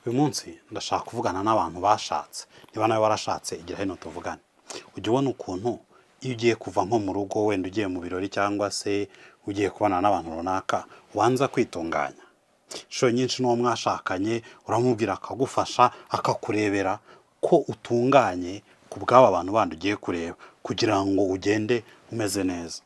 Uyu munsi ndashaka kuvugana n'abantu bashatse. Niba nawe warashatse, igira hino tuvugane. Ujya ubona ukuntu iyo ugiye kuva nko mu rugo, wenda ugiye mu birori cyangwa se ugiye kubonana n'abantu runaka, ubanza kwitunganya. Inshuro nyinshi n'uwo mwashakanye uramubwira akagufasha, akakurebera ko utunganye ku bw'aba bantu bandi ugiye kureba, kugira ngo ugende umeze neza.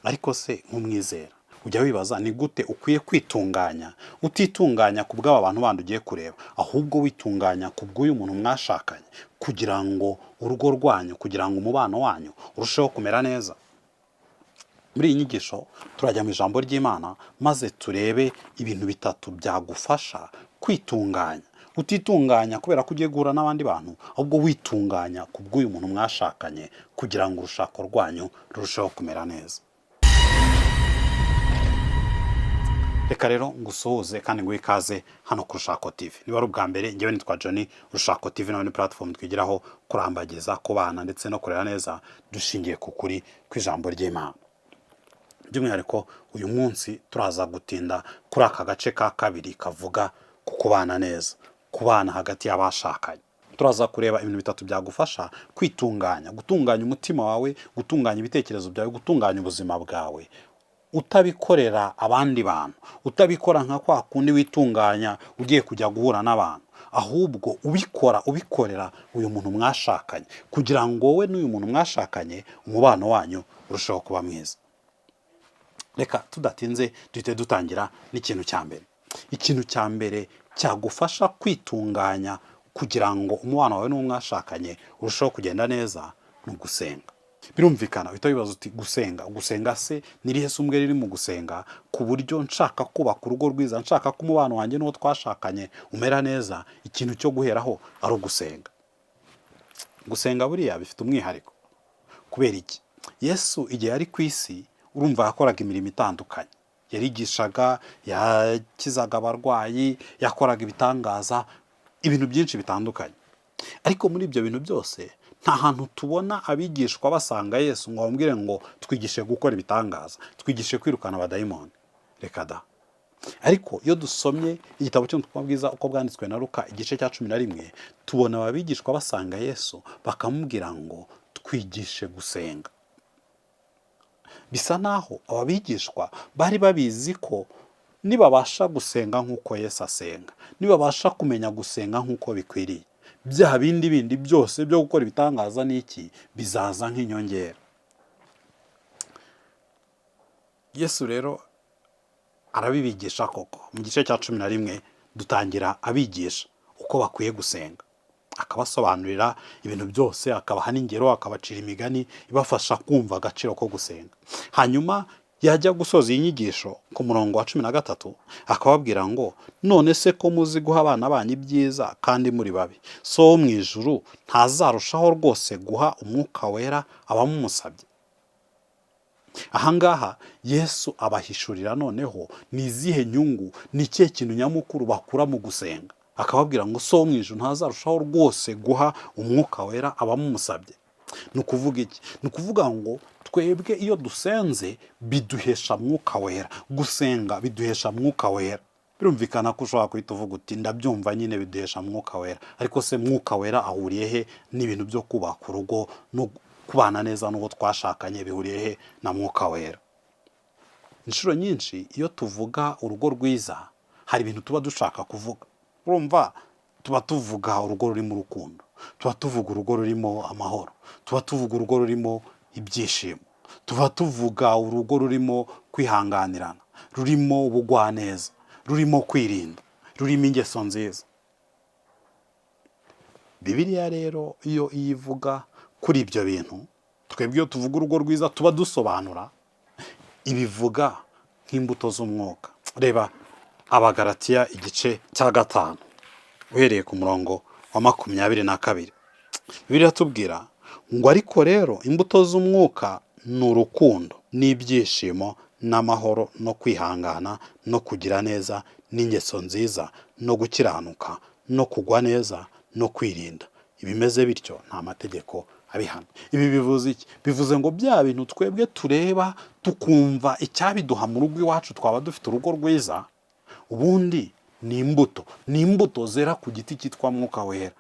Ariko se nk'umwizera, ujya wibaza ni gute ukwiye kwitunganya, utitunganya ku bw'aba bantu bandi ugiye kureba, ahubwo witunganya ku bw'uyu muntu mwashakanye, kugira ngo urugo rwanyu, kugira ngo umubano wanyu urusheho kumera neza? Muri iyi nyigisho turajya mu ijambo ry'Imana, maze turebe ibintu bitatu byagufasha kwitunganya, utitunganya kubera ko ugiye guhura n'abandi bantu, ahubwo witunganya ku bw'uyu muntu mwashakanye, kugira ngo urushako rwanyu rurusheho kumera neza. Reka rero ngusuhuze kandi nguhe ikaze hano ku Rushako TV. Niba ari ubwa mbere, njyewe nitwa Johnny. Rushako TV nayo ni platform twigiraho kurambagiza, kubana ndetse no kurera neza dushingiye ku kuri kw'ijambo ry'Imana. By'umwihariko uyu munsi turaza gutinda kuri aka gace ka kabiri kavuga ku kubana neza, kubana hagati y'abashakanye. Turaza kureba ibintu bitatu byagufasha kwitunganya, gutunganya umutima wawe, gutunganya ibitekerezo byawe, gutunganya ubuzima bwawe, utabikorera abandi bantu, utabikora nka kwa kundi witunganya ugiye kujya guhura n'abantu, ahubwo ubikora ubikorera uyu muntu mwashakanye, kugira ngo wowe n'uyu muntu mwashakanye umubano wanyu urusheho kuba mwiza. Reka tudatinze duhite dutangira n'ikintu cya mbere. Ikintu cya mbere cyagufasha kwitunganya kugira ngo umubano wawe n'uwo mwashakanye urusheho kugenda neza ni ugusenga. Birumvikana uhita wibaza uti gusenga, gusenga se ni irihe sumbwe riri mu gusenga, ku buryo nshaka kubaka urugo rwiza, nshaka ko umubano wanjye n'uwo twashakanye umera neza, ikintu cyo guheraho ari ugusenga? Gusenga buriya bifite umwihariko. Kubera iki? Yesu igihe yari ku isi, urumva yakoraga imirimo itandukanye, yarigishaga, yakizaga abarwayi, yakoraga ibitangaza, ibintu byinshi bitandukanye. Ariko muri ibyo bintu byose nta hantu tubona abigishwa basanga Yesu ngo bamubwire ngo twigishe gukora ibitangaza, twigishe kwirukana abadayimoni. Reka da. Ariko iyo dusomye igitabo cy'ubutumwa bwiza uko bwanditswe na Luka, igice cya 11, tubona abigishwa basanga Yesu bakamubwira ngo twigishe gusenga. Bisa naho aba bigishwa bari babizi ko nibabasha gusenga nk'uko Yesu asenga, nibabasha kumenya gusenga nk'uko bikwiriye, bya bindi bindi byose byo gukora ibitangaza n'iki bizaza nk'inyongera. Yesu rero arabibigisha koko. Mu gice cya 11 dutangira abigisha uko bakwiye gusenga, akabasobanurira ibintu byose, akabaha n'ingero, akabacira imigani ibafasha kumva agaciro ko gusenga. Hanyuma yajya gusoza iyi nyigisho ku murongo wa 13, akababwira ngo none se ko muzi guha abana banyu ibyiza kandi muri babi, so wo mu ijuru ntazarushaho rwose guha umwuka wera abamumusabye? Ahangaha Yesu abahishurira noneho ni izihe nyungu, ni ikihe kintu nyamukuru bakura mu gusenga. Akababwira ngo so wo mu ijuru ntazarushaho rwose guha umwuka wera abamumusabye. Ni ukuvuga iki? Ni ukuvuga ngo twebwe iyo dusenze biduhesha mwuka wera. Gusenga biduhesha mwuka wera. Birumvikana ko ushobora guhita uvuga uti ndabyumva nyine biduhesha mwuka wera, ariko se mwuka wera ahuriye he n'ibintu byo kubaka urugo no kubana neza n'uwo twashakanye? Bihuriye he na mwuka wera? Inshuro nyinshi iyo tuvuga urugo rwiza hari ibintu tuba dushaka kuvuga. Urumva tuba tuvuga urugo rurimo urukundo, tuba tuvuga urugo rurimo amahoro, tuba tuvuga urugo rurimo ibyishimo, tuba tuvuga urugo rurimo kwihanganirana, rurimo ubugwaneza, rurimo kwirinda, rurimo ingeso nziza. Bibiliya rero iyo ivuga kuri ibyo bintu, twebwe iyo tuvuga urugo rwiza tuba dusobanura ibivuga nk'imbuto z'umwuka. Reba Abagalatiya igice cya 5 uhereye ku murongo wa 22. Bibiliya iratubwira ngo ariko rero imbuto z'umwuka ni urukundo n'ibyishimo n'amahoro no kwihangana no kugira neza n'ingeso nziza no gukiranuka no kugwa neza no kwirinda. Ibimeze bityo nta mategeko abihana. Ibi bivuze iki? Bivuze ngo bya bintu twebwe tureba tukumva icyabiduha mu rugo iwacu twaba dufite urugo rwiza, ubundi Ni imbuto, ni imbuto zera ku giti cyitwa Mwuka Wera.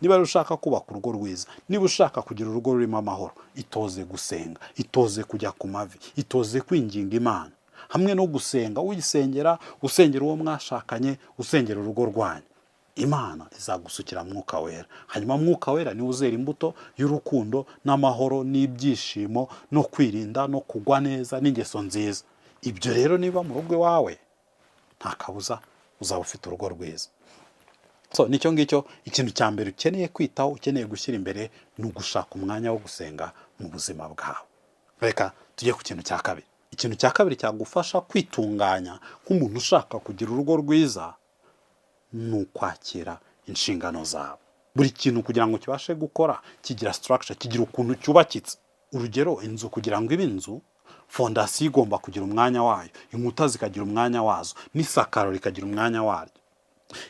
Niba rero ushaka kubaka urugo rwiza, niba ushaka kugira urugo rurimo amahoro, itoze gusenga, itoze kujya ku mavi, itoze kwinginga Imana hamwe no gusenga, uyisengera, usengera uwo mwashakanye, usengera urugo rwanyu. Imana izagusukira Mwuka Wera. Hanyuma Mwuka Wera niwe uzera imbuto y'urukundo n'amahoro n'ibyishimo no kwirinda no kugwa neza n'ingeso nziza. Ibyo rero niba mu rugo iwawe, nta kabuza uzaba ufite urugo rwiza. So nicyo ngicyo, ikintu cya mbere ukeneye kwitaho, ukeneye gushyira imbere, ni ugushaka umwanya wo gusenga mu buzima bwawe. Reka tujye ku kintu cya kabiri. Ikintu cya kabiri cyagufasha kwitunganya nk'umuntu ushaka kugira urugo rwiza ni ukwakira inshingano zawe. Buri kintu kugira ngo kibashe gukora kigira structure, kigira ukuntu cyubakitse. Urugero, inzu kugira ngo ibe inzu, fondasiyo igomba kugira umwanya wayo, inkuta zikagira umwanya wazo, n'isakaro rikagira umwanya waryo.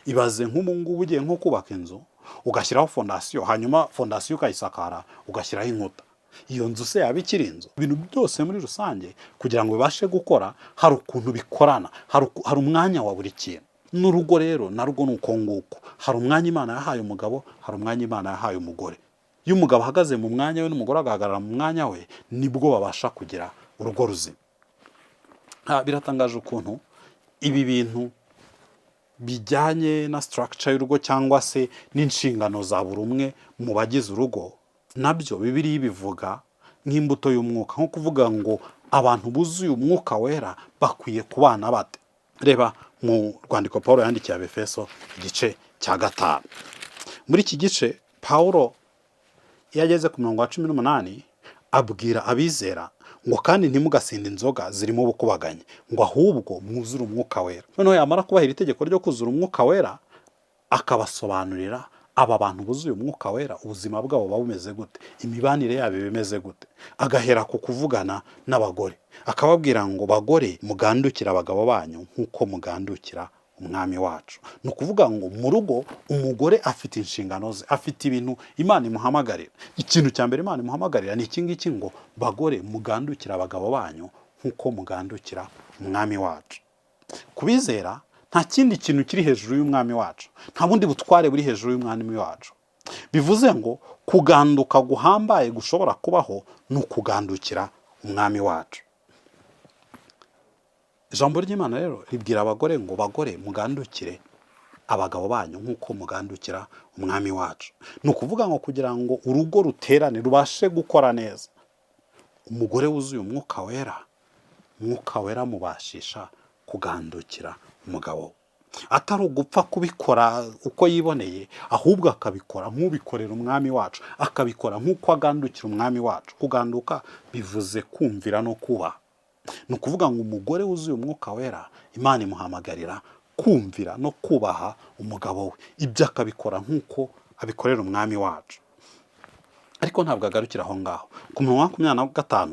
Ibaze nk'ubu ngubu ugiye nko kubaka inzu, ugashyiraho fondasiyo, hanyuma fondasiyo ukayisakara, ugashyiraho inkuta. Iyo nzu se yaba ikiri inzu? Ibintu byose muri rusange kugira ngo bibashe gukora hari ukuntu bikorana, hari umwanya wa buri kintu. N'urugo rero narwo ni uko nguko. Hari umwanya Imana yahaye umugabo, hari umwanya Imana yahaye umugore. Iyo umugabo ahagaze mu mwanya we n'umugore agahagarara mu mwanya we, nibwo babasha kugira urugo ruzima. Biratangaje ukuntu ibi bintu bijyanye na structure y'urugo cyangwa se n'inshingano za buri umwe mu bagize urugo, nabyo Bibiliya bivuga nk'imbuto y'umwuka, nko kuvuga ngo abantu buzuye Umwuka Wera bakwiye kubana bate. Reba mu rwandiko Paul yandikiye Abefeso, igice cya 5. Muri iki gice Paul iyo ageze ku murongo wa 18 abwira abizera ngo: "Kandi ntimugasinde inzoga zirimo ubukubaganyi, ngo ahubwo mwuzure Umwuka Wera." Noneho yamara kubahira itegeko ryo kuzura Umwuka Wera, akabasobanurira aba bantu buzuye Umwuka Wera ubuzima bwabo buba bumeze gute, imibanire yabo iba imeze gute. Agahera ku kuvugana n'abagore, akababwira ngo: "Bagore, mugandukire abagabo banyu nk'uko mugandukira Umwami wacu." Ni ukuvuga ngo mu rugo umugore afite inshingano ze, afite ibintu Imana imuhamagarira. Ikintu cya mbere Imana imuhamagarira ni iki ngiki, ngo: "Bagore, mugandukire abagabo banyu nk'uko mugandukira Umwami wacu." Kubizera, nta kindi kintu kiri hejuru y'Umwami wacu, nta bundi butware buri hejuru y'Umwami wacu. Bivuze ngo kuganduka guhambaye gushobora kubaho ni ukugandukira Umwami wacu. Ijambo ry'Imana rero ribwira abagore ngo: "Bagore, mugandukire abagabo banyu nk'uko mugandukira Umwami wacu." Ni ukuvuga ngo kugira ngo urugo ruterane, rubashe gukora neza, umugore wuzuye Umwuka Wera, Umwuka Wera amubashisha kugandukira umugabo we, atari ugupfa kubikora uko yiboneye, ahubwo akabikora nk'ubikorera Umwami wacu, akabikora nk'uko agandukira Umwami wacu. Kuganduka bivuze kumvira no kubaha. Ni ukuvuga ngo umugore wuzuye Umwuka Wera, Imana imuhamagarira kumvira no kubaha umugabo we, ibyo akabikora nk'uko abikorera Umwami wacu. Ariko ntabwo agarukira aho ngaho. Ku murongo wa 25,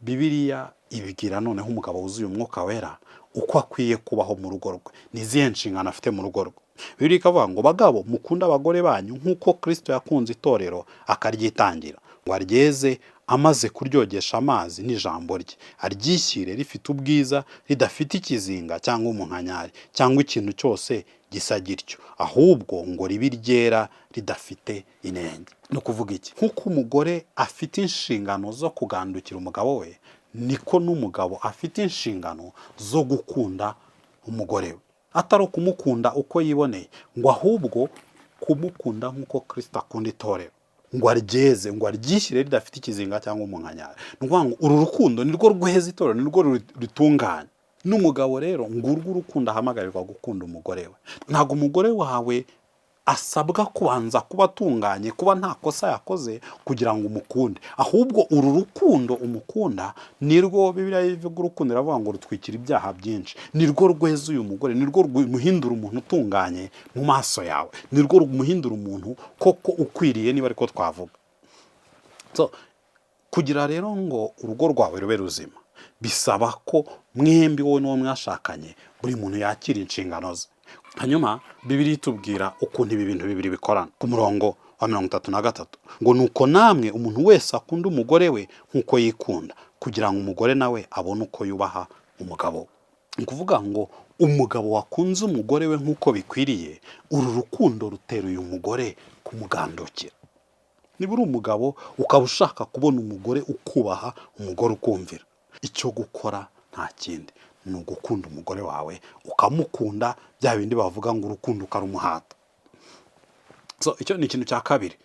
Bibiliya ibwira noneho umugabo wuzuye Umwuka Wera uko akwiye kubaho mu rugo rwe, ni izihe nshingano afite mu rugo rwe. Bibiliya ikavuga ngo: "Bagabo, mukunde abagore banyu nk'uko Kirisito yakunze itorero akaryitangira, ngo aryeze amaze kuryogesha amazi n'ijambo rye, aryishyire rifite ubwiza, ridafite ikizinga cyangwa umunkanyari cyangwa ikintu cyose gisa gityo, ahubwo ngo ribe iryera ridafite inenge." Ni ukuvuga iki? Nk'uko umugore afite inshingano zo kugandukira umugabo we, niko n'umugabo afite inshingano zo gukunda umugore we, atari ukumukunda uko yiboneye, ngo ahubwo kumukunda nk'uko Kirisito akunda itorero, ngo aryeze, ngo aryishyire ridafite ikizinga cyangwa umunkanyari. Ni ukuvuga ngo uru rukundo nirwo rweza itorero, nirwo ritunganya. N'umugabo rero ngurwo urukundo ahamagarirwa gukunda umugore we. Ntabwo umugore wawe asabwa kubanza kuba atunganye, kuba nta kosa yakoze kugira ngo umukunde, ahubwo uru rukundo umukunda nirwo, Bibiliya ivuga urukundo iravuga ngo rutwikira ibyaha byinshi, nirwo rweza uyu mugore, nirwo rumuhindura umuntu utunganye mu maso yawe, nirwo rumuhindura umuntu koko ukwiriye, niba ariko twavuga. So, kugira rero ngo urugo rwawe rube ruzima, bisaba ko mwembi, wowe n'uwo mwashakanye, buri muntu yakira inshingano ze. Hanyuma Bibiliya itubwira ukuntu ibi bintu bibiri bikorana. Ku murongo wa 33 ngo: "Nuko namwe umuntu wese akunda umugore we nk'uko yikunda, kugira ngo umugore nawe abone uko yubaha umugabo we." Ni ukuvuga ngo Umugabo wakunze umugore we nk'uko bikwiriye, uru rukundo rutera uyu mugore kumugandukira. Niba uri umugabo ukaba ushaka kubona umugore ukubaha, umugore ukumvira, icyo gukora nta kindi ni ugukunda umugore wawe, ukamukunda bya bindi bavuga ngo urukundo ukarumuhata. So icyo ni ikintu cya kabiri.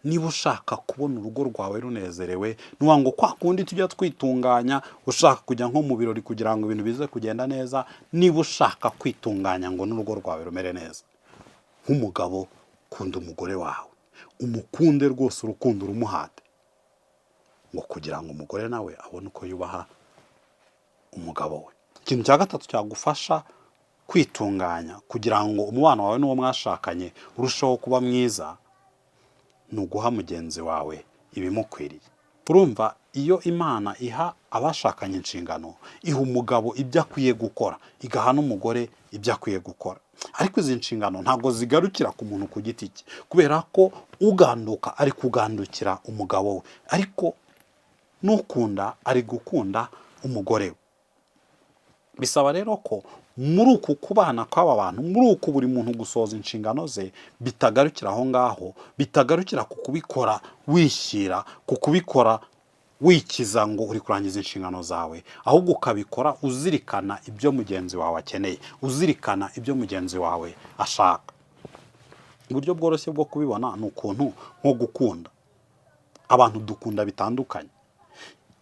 Niba ushaka kubona urugo rwawe runezerewe, nuwa ngo kwa kundi tujya twitunganya, ushaka kujya nko mu birori kugira ngo ibintu bize kugenda neza, niba ushaka kwitunganya ngo n'urugo rwawe rumere neza, nk'umugabo kunda umugore wawe, umukunde rwose, urukundo urumuhate, ngo kugira ngo umugore nawe abone uko yubaha umugabo we. Ikintu cya gatatu cyagufasha kwitunganya kugira ngo umubano wawe n'uwo mwashakanye urusheho kuba mwiza, ni uguha mugenzi wawe ibimukwiriye. Urumva, iyo Imana iha abashakanye inshingano, iha umugabo ibyo akwiye gukora, igaha n'umugore ibyo akwiye gukora. Ariko izi nshingano ntabwo zigarukira ku muntu ku giti cye, kubera ko uganduka ari kugandukira umugabo we, ariko n'ukunda ari gukunda umugore we. Bisaba rero ko muri uku kubana kw'aba bantu, muri uku buri muntu gusohoza inshingano ze, bitagarukira aho ngaho, bitagarukira ku kubikora wishyira, ku kubikora wikiza ngo uri kurangiza inshingano zawe, ahubwo ukabikora uzirikana ibyo mugenzi wawe akeneye, uzirikana ibyo mugenzi wawe ashaka. Uburyo bworoshye bwo kubibona ni ukuntu nko gukunda. Abantu dukunda bitandukanye.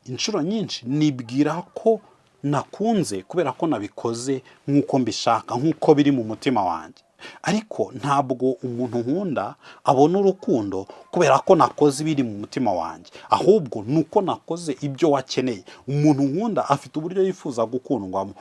Inshuro nyinshi nibwira ko nakunze kubera ko nabikoze nk'uko mbishaka, nk'uko biri mu mutima wanjye, ariko ntabwo umuntu nkunda abona urukundo kubera ko nakoze ibiri mu mutima wanjye, ahubwo ni uko nakoze ibyo wakeneye. Umuntu nkunda afite uburyo yifuza gukundwamo.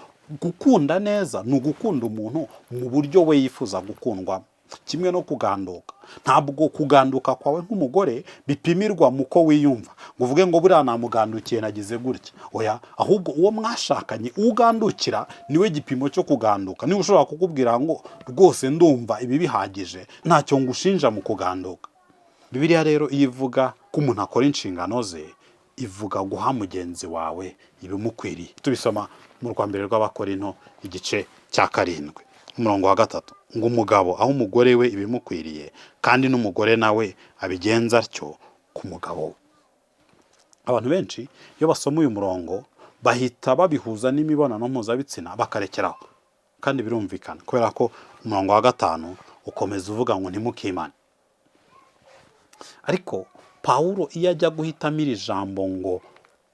Gukunda neza ni ugukunda umuntu mu buryo we yifuza gukundwamo. Kimwe no kuganduka, ntabwo kuganduka kwawe nk'umugore bipimirwa mu ko wiyumva, ngo uvuge ngo buriya namugandukiye, nagize gutya. Oya, ahubwo uwo mwashakanye ugandukira niwe gipimo cyo kuganduka. Niba ushobora kukubwira ngo rwose ndumva ibi bihagije, ntacyo ngushinja mu kuganduka. Bibiliya rero iyo ivuga ko umuntu akora inshingano ze, ivuga guha mugenzi wawe ibimukwiriye. Tubisoma mu rwa mbere rw'Abakorinto, igice cya 7, umurongo wa 3, ngo umugabo aho umugore we ibimukwiriye, kandi n'umugore nawe abigenza atyo ku mugabo we. Abantu benshi iyo basoma uyu murongo bahita babihuza n'imibonano mpuzabitsina, bakarekeraho. Kandi birumvikana, kubera ko umurongo wa 5 ukomeza uvuga ngo ntimukimane. Ariko Pawulo iyo ajya guhitamo iri jambo ngo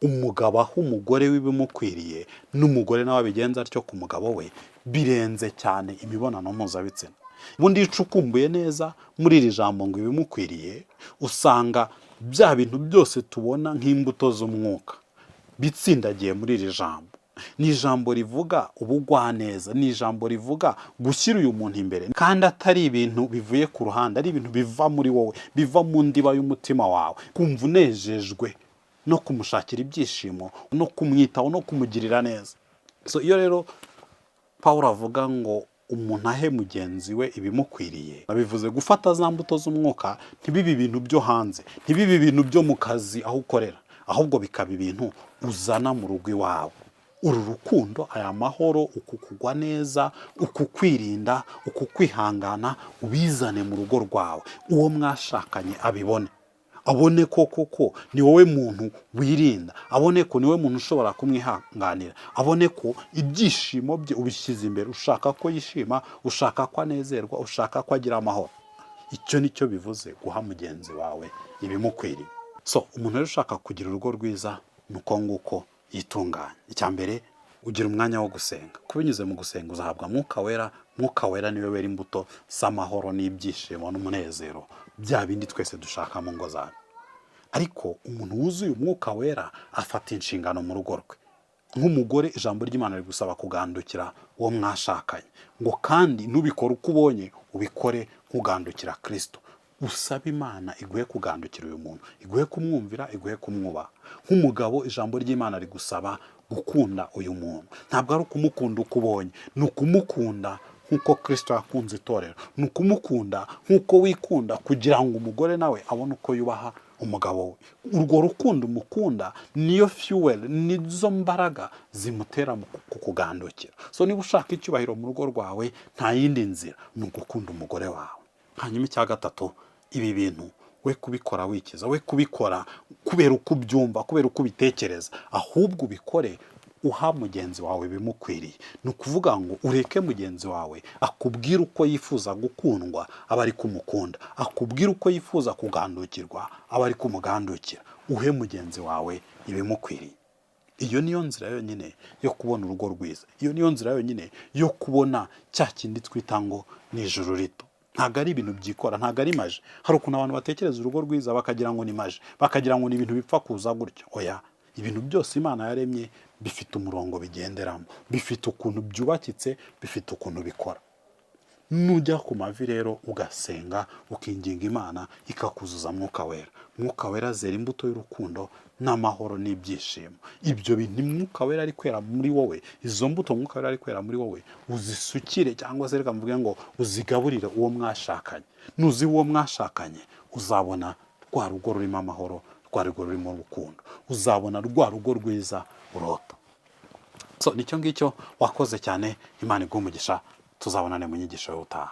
umugabo aho umugore we ibimukwiriye, n'umugore nawe abigenza atyo ku mugabo we, birenze cyane imibonano mpuzabitsina. Ubundi iyo ucukumbuye neza muri iri jambo ngo ibimukwiriye, usanga bya bintu byose tubona nk'imbuto z'umwuka bitsindagiye muri iri jambo. Ni ijambo rivuga ubugwaneza, ni ijambo rivuga gushyira uyu muntu imbere, kandi atari ibintu bivuye ku ruhande, ari ibintu biva muri wowe, biva mu ndiba y'umutima wawe, kumva unejejwe no kumushakira ibyishimo, no kumwitaho, no kumugirira neza. So iyo rero Paul avuga ngo umuntu ahe mugenzi we ibimukwiriye, bivuze gufata za mbuto z'umwuka, ntibibe ibintu byo hanze, ntibibe ibintu byo mu kazi aho ukorera, ahubwo bikaba ibintu uzana mu rugo iwawe. Uru rukundo, aya mahoro, uku kugwa neza, uku kwirinda, uku kwihangana, ubizane mu rugo rwawe, uwo mwashakanye abibone, abone ko koko ni wowe muntu wirinda, abone ko ni wowe muntu ushobora kumwihanganira, abone ko ibyishimo bye ubishyize imbere, ushaka ko yishima, ushaka ko anezerwa, ushaka ko agira amahoro. Icyo ni cyo bivuze guha mugenzi wawe ibimukwiriye. So umuntu rero ushaka kugira urugo rwiza ni uko nguko yitunganya. Icya mbere, ugira umwanya wo gusenga. Kubinyuze mu gusenga uzahabwa Mwuka Wera. Mwuka Wera niwe wera imbuto z'amahoro n'ibyishimo n'umunezero, bya bindi twese dushaka mu ngo zacu. Ariko umuntu wuzuye Umwuka Wera afata inshingano mu rugo rwe. Nk'umugore, ijambo ry'Imana rigusaba kugandukira uwo mwashakanye, ngo kandi ntubikore uko ubonye, ubikore nk'ugandukira Kirisito. Usaba Imana iguhe kugandukira uyu muntu, iguhe kumwumvira, iguhe kumwubaha. Nk'umugabo, ijambo ry'Imana rigusaba gukunda uyu muntu. Ntabwo ari ukumukunda uko ubonye, ni ukumukunda nk'uko Kirisito yakunze itorero, ni ukumukunda nk'uko wikunda, kugira ngo umugore nawe abone uko yubaha umugabo we. Urwo rukundo umukunda niyo fuel, nizo mbaraga zimutera mu kukugandukira. So niba ushaka icyubahiro mu rugo rwawe, nta yindi nzira, ni ugukunda umugore wawe. Hanyuma icya gatatu, ibi bintu we kubikora wikiza, we kubikora kubera uko ubyumva, kubera uko ubitekereza, ahubwo ubikore uha mugenzi wawe ibimukwiriye. Ni ukuvuga ngo ureke mugenzi wawe akubwire uko yifuza gukundwa, aba ari kumukunda, akubwire uko yifuza kugandukirwa, aba ari kumugandukira. Uhe mugenzi wawe ibimukwiriye. Iyo niyo nzira yonyine yo kubona urugo rwiza. Iyo niyo nzira yonyine yo kubona cya kindi twita ngo ni ijuru rito. Ntabwo ari ibintu byikora, ntabwo ari magie. Hari ukuntu abantu batekereza urugo rwiza bakagira ngo ni magie, bakagira ngo ni ibintu bipfa kuza gutyo. Oya, ibintu byose Imana yaremye bifite umurongo bigenderamo, bifite ukuntu byubakitse, bifite ukuntu bikora. Nujya ku mavi rero ugasenga, ukinginga Imana, ikakuzuza Mwuka Wera, Mwuka Wera azera imbuto y'urukundo n'amahoro n'ibyishimo. Ibyo bintu Mwuka Wera ari kwera muri wowe, izo mbuto Mwuka Wera ari kwera muri wowe, uzisukire, cyangwa se reka mvuge ngo uzigaburire uwo mwashakanye. Nuziha uwo mwashakanye, uzabona rwa rugo rurimo amahoro, rwa rugo rurimo urukundo, uzabona rwa rugo rwiza urota. So nicyo ngicyo. Wakoze cyane, Imana iguhe umugisha. Tuzabonane mu nyigisho y'ubutaha.